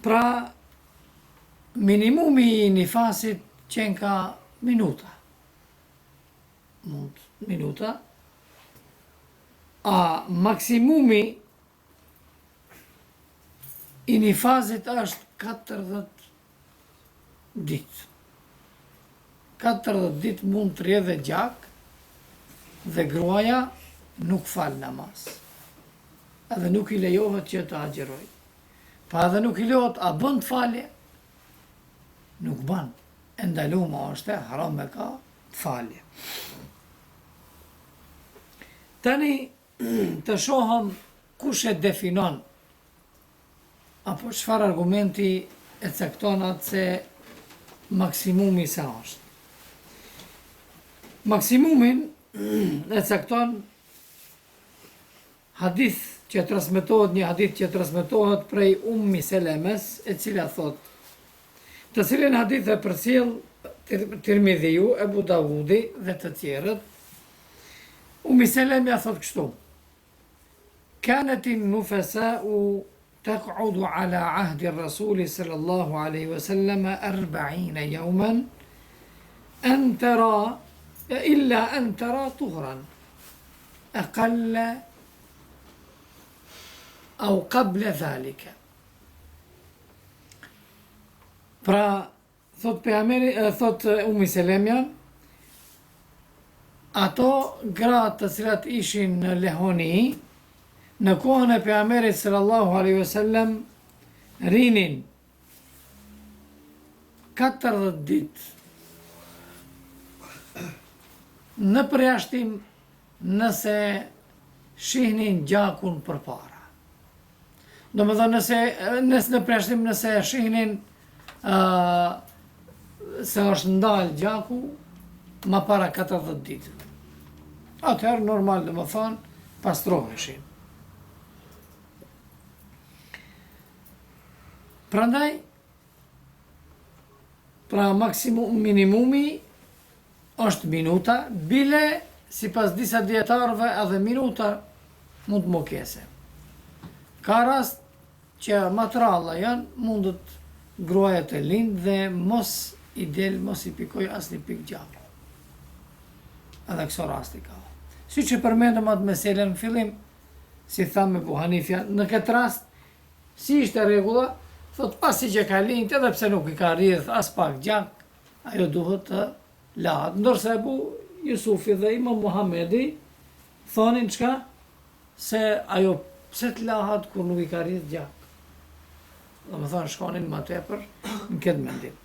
Pra, minimumi i nifasit qenka minuta. Mund minuta. A maksimumi i nifasit është 40 ditë. 40 ditë mund të rrjedhë gjak dhe gruaja nuk fal namaz. Edhe nuk i lejohet që të agjërojë. Pa edhe nuk i lejohet, a bën të falë? Nuk bën. E ndalume është, haram e ka të falë. Tani të shohëm kush e definon apo çfarë argumenti e cakton atë se maksimumi sa është. Maksimumin e cakton hadith që transmetohet një hadith që transmetohet prej Ummi Selemes, e cila thotë, të cilin hadith e përcjell Tirmidhiu, Ebu Davudi dhe të tjerët, Ummi Selemja thotë kështu, Kanetin nufesau tek'udu ala ahdi Rasuli sallallahu alejhi ve selleme erbaine jeumen en tera illa en tera tuhran eqalle au kable dhalike. Pra, Thot pejgamberi, thot Umi Selemja, ato gratë të cilat ishin në lehoni, në kohën e pejgamberit sallallahu alaihi wasallam rinin 40 ditë në përjashtim nëse shihnin gjakun përpara. Domethënë nëse, nëse në përjashtim nëse e shihnin uh, se është ndalë gjaku ma para 40 ditë. Atëherë normal domethënë pastroheshin. Prandaj, pra maksimum minimumi është minuta, bile sipas disa dijetarëve edhe minuta mund të mokese. Ka rast që ma të rralla janë, mundet gruaja të lind dhe mos i del, mos i pikoj asnjë pikë gjaku. Edhe këso rasti ka. Siç e përmendëm atë meselen në fillim, si thamë Ebu Hanifja, në këtë rast, si ishte rregulla, thot pasi që ka lind, edhe pse nuk i ka rrjedh as pak gjak, ajo duhet të lahet. Ndërsa Ebu Jusufi dhe Imam Muhamedi thonin çka se ajo pse të lahet kur nuk i ka rrjedh gjak. Domethënë shkonin ma tepër në këtë mendim.